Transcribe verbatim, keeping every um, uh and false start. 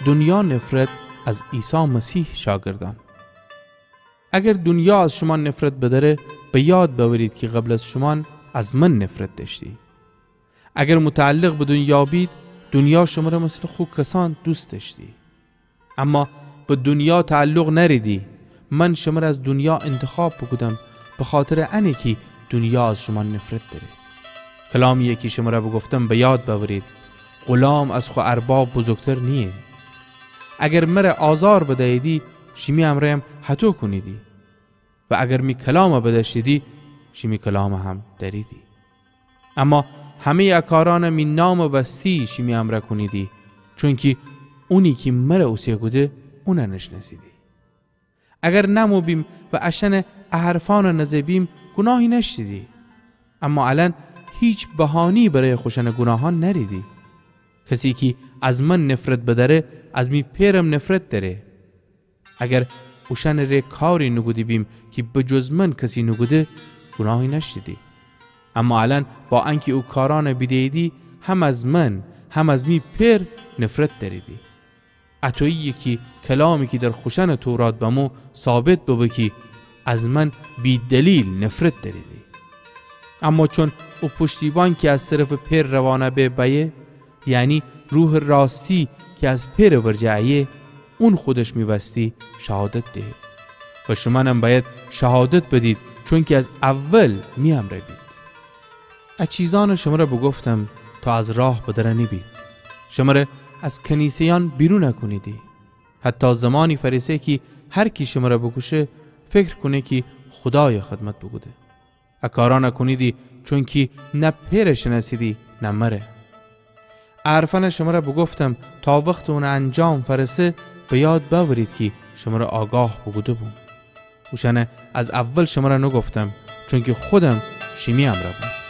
دونیا نفرت از عیسی مسیح شاگردأن. اگر دونیا از شومأن نفرت بدأره، به یاد بأورید کی قبل از شومأن از من نفرت دأشتی. اگر متعلق به دونیا بید، دونیا شمره مثلٚ خو کسأن دوست دأشتی. اما به دونیا تعلق نأریدی. من شمره از دونیا انتخاب بوکودم، بخاطرٚ انه کی دونیا از شومأن نفرت دأره. کلامی‌یی کی شمره بوگفتم به یاد بأورید، غلام از خو ارباب بزرگتر نییه. اگر مره آزار بدییدی، شیمی امرأیم هطو کونیدی. و اگر می کلام بدأشتیدی، شیمی کلام هم دأریدی. اما همه‌یٚ ا کارأن می نامٚ وستی شیمی امرأ کونیدی، چونکی اونی کی مره اوسه کوده، اون نشنأسیدی. اگر نمو بیم و اشأنٚ ا حرفأن نزه بیم، گوناهی نأشتیدی. اما الأن هیچ بهانه‌یی برای خوشأنٚ گوناهأن نأریدی. کسی کی از من نفرت بدأره، از می پئرم نفرت دأره. اگر اوشأنٚ ره کاری نوکوده بیم کی به جز من کسی نوکوده، گوناهی نأشتیدی. اما الأن با انکی او کارأن بیده‌ییدی، هم از من، هم از می پئر نفرت دأریدی. اطویی‌یه کی کلامی کی در خوشأنٚ تورات بمو ثابت ببه کی از من بی‌دلیل نفرت دأریدی. اما چون او پشتیبان کی از طرفٚ پئر روانه به بأیه، یعنی روحٚ راستی کی از پئرٚ ورجه ایه، اون خودش می وستی شهادت دهه. و شومأنم بأید شهادت بدید، چونکی از اول می امرأ بید. ا چیزأن شمره بوگفتم تا از راه بدر نیبید. شمره از کنیسه‌یأن بیرون کونیدی. حتی زمانی فأرسه کی هر کی شمره بوکوشه، فکر کونه کی خودای خدمت بوکوده. ا کارأن کونیدی، چونکی نه پئر شنأسیدی، نه مره. ا حرفأن شمره بوگفتم تا وختٚ اونٚ انجام فأرسه، به یاد بأورید کی شمره آگاه بوکوده بوم. اوشأن از اول شمره نوگفتم، چونکی خودم شیمی امرأ بوم.